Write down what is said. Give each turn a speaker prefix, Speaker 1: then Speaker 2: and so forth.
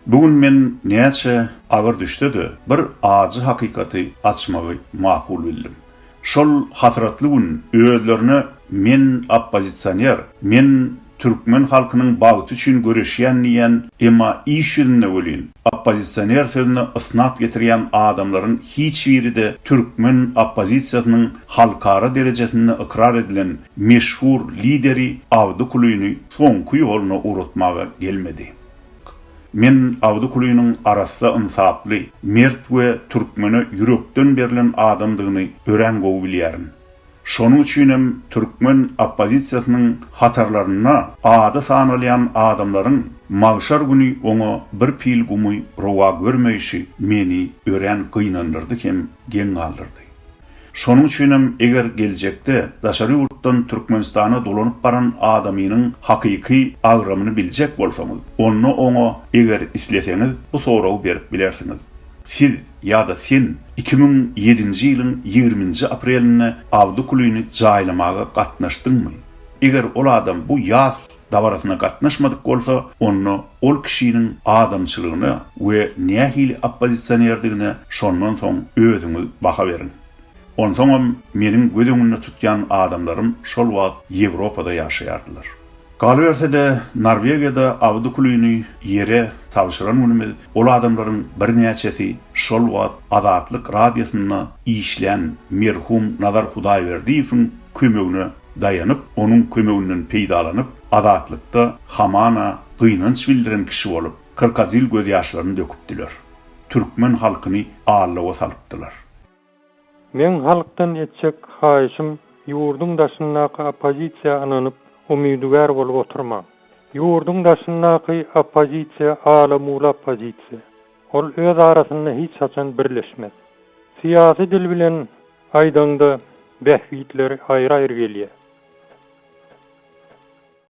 Speaker 1: Bu gün men näçe agyr düşse-de, bir ajy hakykaty açmagy makul bildim. Şol hasratly gün özlerine men oppozisioner, men türkmen halkynyň bagty üçin göreşýän diýýän, emma iş ýüzünde welin, oppozisioner sözüne ysnat getirýän adamlaryň hiç biri-de türkmen oppozisiýasynyň halkara derejesinde ykrar edilen meşhur lideri Abdy Kulyny soňky ýoluna ugratmaga gelmedi. Men Abdy Kulynyň arassa ynsaply, mert we türkmene ýürekden berlen adamdygyny örän gowy bilýärin. Şonuň üçinem türkmen oppozisiýasynyň hatarlarynda ady sanalýan adamlaryň magşar güni oňa bir pil gumy rowa görmeýşi meni örän gynandyrdy hem geň galdyrdy. Şonuň üçinem eger geljekde daşary ýurtdan Türkmenistana dolanyp baran adamynyň hakyky agramyny biljek bolsaňyz, onda oňa eger isleseňiz bu soragy berip bilersiňiz. Siz ýa-da sen 2007-nji ýylyň ýigriminji aprelinde Abdy Kulyny jaýlamaga gatnaşdyňmy? Eger ol adam bu ýas dabarasyna gatnaşmadyk bolsa, onda ol kişiniň adamçylygyna we nähili oppozisionerdigine şondan soň özüňiz baha beriň. Onsoňam meniň göz öňünde tutýan adamlarym şol wagt Ýewropada ýaşaýardylar. Galyberse-de, Norwegiýada Abdy Kulyny ýere tabşyran günümiz ol adamlaryň birnäçesi şol wagt Azatlyk Radiosynda işlän merhum Nazar Hudaýberdiýewiň kömegine daýanyp, onuň kömeginden peýdalanyp, Azatlykda hamana gynanç bildiren kişi bolup, krokodil gözýaşlaryny döküpdiler. Türkmen halkyny aldawa salypdylar.
Speaker 2: Meň halkdan etjek haýyşym ýurduň daşyndaky oppozisiýa ynanyp, umydygär bolup oturmaň. Ýurduň daşyndaky oppozisiýa ala-mula oppozisiýa. Ol öz arasynda hiç haçan birleşmez. Syýasy dil bilen aýdaňda bähbitleri aýry-aýry gelýär.